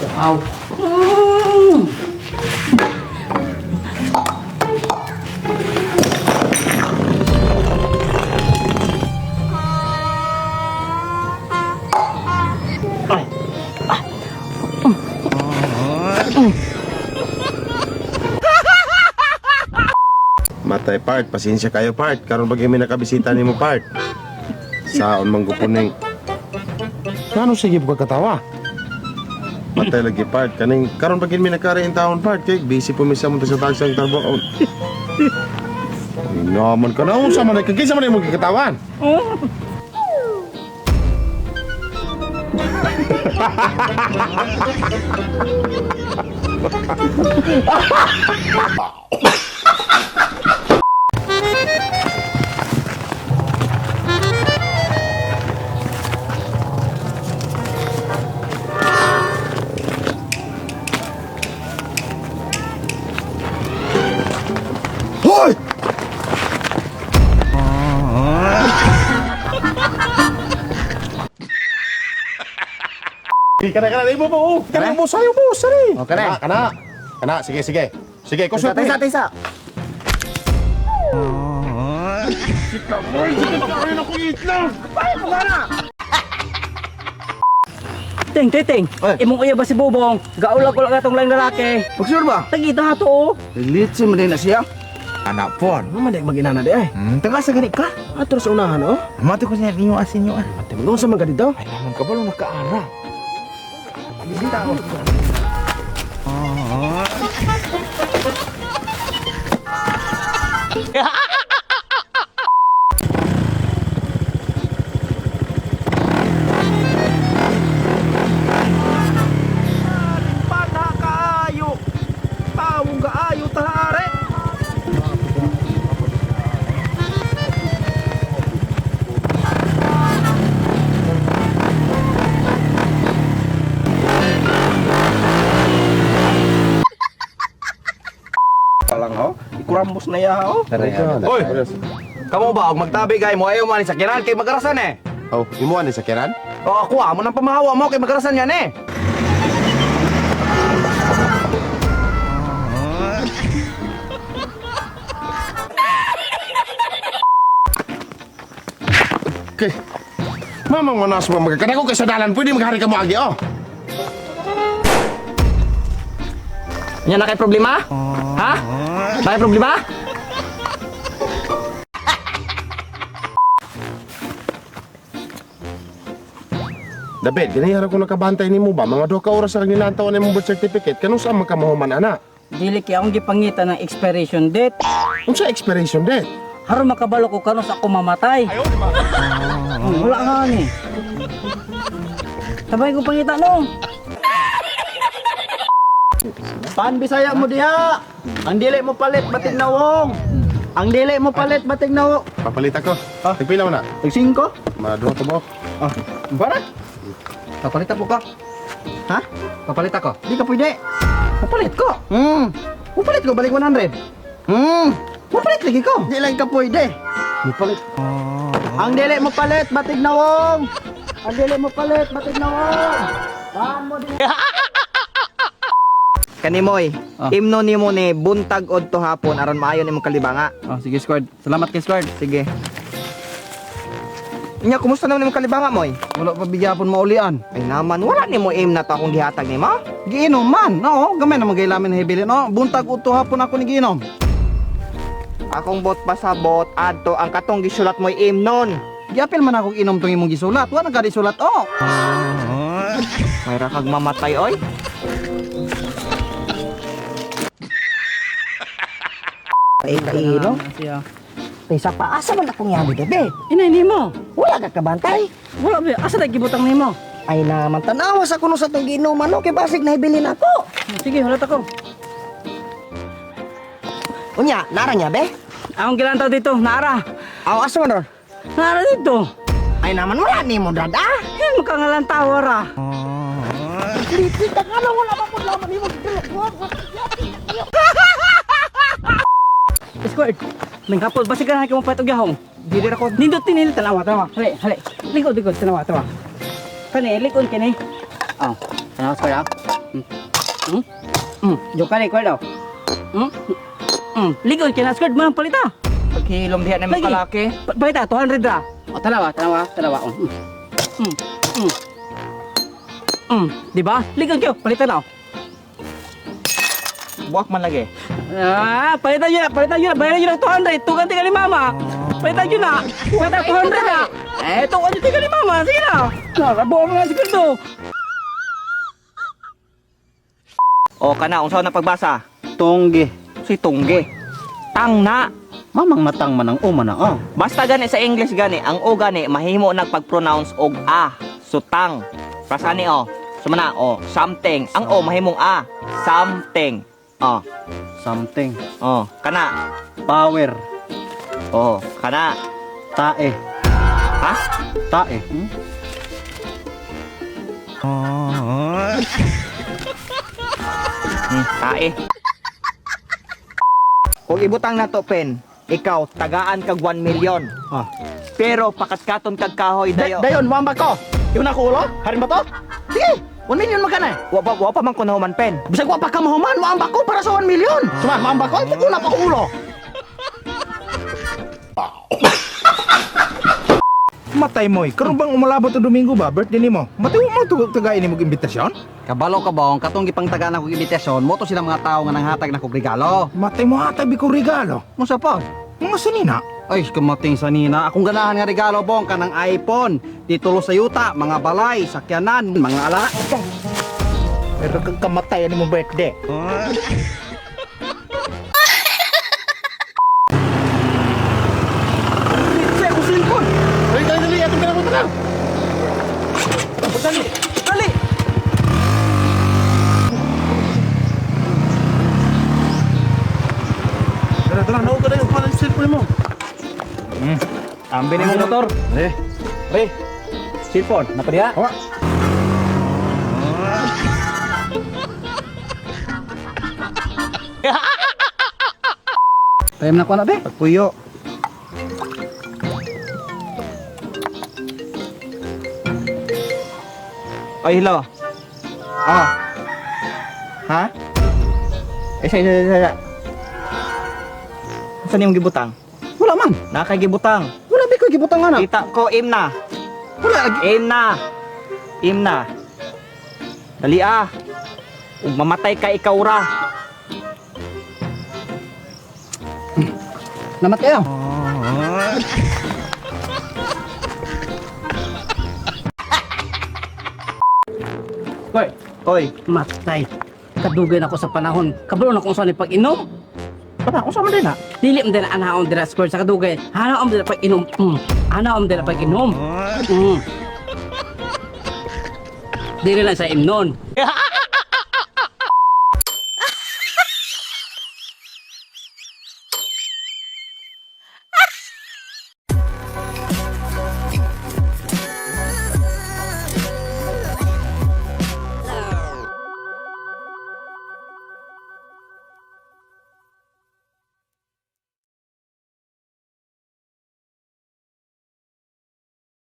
Kauhaw. Ay. Ah. Matay part, pasensya kayo part. Karon pag may nakabisita nimo part. Saon man gupuning. Ngano sige ko katawa? Matay lagi part kaning karon pag may nakari in taon part kay busy po mi sa mong sa tagsang trabaho. Ay, naman ka na unsa man kay kinsa man imong gikatawan? Hoy! Kana kana imo mo. Oh. Kana mo sayo mo, sari. Oh, kana. Kana. Kana, sige sige. Sige, kusot. Tisa, tisa. Ting, ting, ting. Oy. Imong uya ba si Bubong? Gaulag-ulag atong lang lalaki. Pagsure ba? Tagita to oh. Litsi man din na siya. Anak pon. Ano man mag-inana di ay? Taga sa gani ka. Ato sa unahan oh. Mati ko siya ninyo asin nyo ah. Ate mo sa mga dito. Ay naman ka ba nakaara. Bisita ako. Pata kaayo. Tawong kaayo tahare. Lang ho. Ikurambos na ya ho. Oy. Kamo ba og magtabi kay mo ayaw man ni sakyanan kay magarasan eh. Oh, imo ani sa kiran? O ako amo nang pamahawa mo kay magarasan yan eh. Okay. Mamang manas mo magkakana ko kay sa dalan pwede maghari ka mo agi oh. Nya na kay problema? Ha? May problema? David, ganayan ko nakabantay nimo ba? Mga duha ka oras ang nilantaw na imong birth certificate. Kanus ang magkamahuman ana? Dili kay akong gipangita ng expiration date. Unsa expiration date? Haron makabalo ko karon sa ako mamatay. Wala nga ni. Sabay ko pangita no. Pan Bisaya mo diha. Ang dili mo palit batig nawong. Ang dili mo palit batig nawong. Papalit ako. Ah, Nagpila mo na? Tag 5. Mga duha ka ba? Ah, para? Papalit po ka. Ha? Papalit ako. Di ka pwede. Papalit ko. Mupalit ko balik 100. Mupalit lagi ko. Di lang ka pwede. Mupalit. Ang dili mo palit batig nawong. Ang dili mo palit batig nawong. Paan mo diha. Kanimoy, Ah. imno nimo ni buntag odto hapon aron maayo nimo kalibanga. Oh, sige squad. Salamat kay squad. Sige. Inya kumusta naman nimo kalibanga moy? Wala pa bigyapon maulian. Ay naman wala nimo aim na to akong gihatag nimo. Giinom man. Oo, gamay na magailamin na hibilin. No, buntag udto hapon ako ni giinom. Akong bot pasabot adto ang katong gisulat mo'y aim nun. Giapil man ako inom tong imong gisulat. Wa na ka sulat oh. May ra kag mamatay oy. Ay, kaino. Siya. Kaysa pa, asa man akong yabi gabi? Inay nimo. Wala ka kabantay. Wala ba asa na gibutang nimo? Ay naman, tanawa sa kuno sa itong giinuman, no? Kay basig nahibilin ako. Sige, wala ta ko. Unya, nara niya, be? Akong gilantaw dito, naara. Aw, asa man ron? Naara dito. Ay naman, wala ni mo, dad, ah? Yan makangalantaw ra. Litit, ang ano, wala pa po laman ni mo. Squad. Minghapon basig ka na kay mo patog yahong. Dili ra ko Nindot tinil tanawa tanawa. Hali, hali. Likod likod tanawa tanawa. Kani likod kini. Oh. Tanaw square ah. Joke ni square daw. Ligon kay na square man palita. Paghilom diha na mo Lagi. kalaki. Palita 200 ra. O tanawa, tanawa, tanawa. Di ba? Ligon kayo, palitan na. oh. Buwak man lagi. Ah, palitan nyo na, palitan nyo na, bayaran nyo ng 200. Tugan tinggal ni mama. Palitan nyo na. Palitan 200 na. Eh, tugan nyo tinggal ni mama. Sige na. Narabuha mo nga siguro. O kana unsa na pagbasa? Tunggi. Si tungge. Tang na. Mamang natang man ang uma na oh. Basta gani sa English gani, ang o gani mahimo nagpag-pronounce og a. So tang. Prasani o. Sumana o, something. Ang o mahimong a. Something. O, Something. o, kana. Power. O, kana. Tae. Ha? Tae. Hmm? Tae. Kung ibutang na to pen, ikaw tagaan kag 1 million. Ah. Pero pakatkaton kag kahoy dayo. Dayon, muamba ko. Yun ako ulo? Harin ba to? Sige, 1 million man ka na. Wa pa wa pa man ko nahuman pen. Bisag wa pa ka mahuman, muamba ko para sa 1 million. Suman, muamba ko, ay una pa ko ulo. Matay mo eh. Karon bang umalabot ang Domingo ba? Birthday nimo. Matay mo tugog tagay nimo og imbitasyon? Kabalo ka bong, katong gipangtagaan ako imbitasyon, moto sila mga tao nga nanghatag na kog regalo. Matay mo hatag bi ko regalo. Unsa pa? Mga sanina. Ay, kamating sa nina. Akong ganahan nga regalo bong kanang iPhone, titulo sa yuta, mga balay, sakyanan, mga ala. Pero kag kamatayan nimo birthday. Dali, dali, dali. Atong pinang lang. Dali. Tara, tara. Nauga na yung kuha ng cellphone mo. Ambi ni mo motor. Eh, Pre, cellphone, napadiha? Wa. Payam na ko na be. Pagpuyo. Ay, hello. Ah. Ha? Isa, isa, isa, isa. Saan yung gibutang? Wala man. Nakagibutang. Wala be ko gibutang ana. Kita ko, aim na. Wala lagi. Aim na. Aim na. Dali ah. Ug mamatay ka ikaw ra. Namatay ah. Hoy, Oy, matay. Kadugay na ako sa panahon. Kabalo na kung saan pag-inom. bata, unsa man din na? Dili man din anaon dira square sa kadugay. Hanaon dira pag-inom. Hanaon dira pag-inom. Dili lang sa imnon.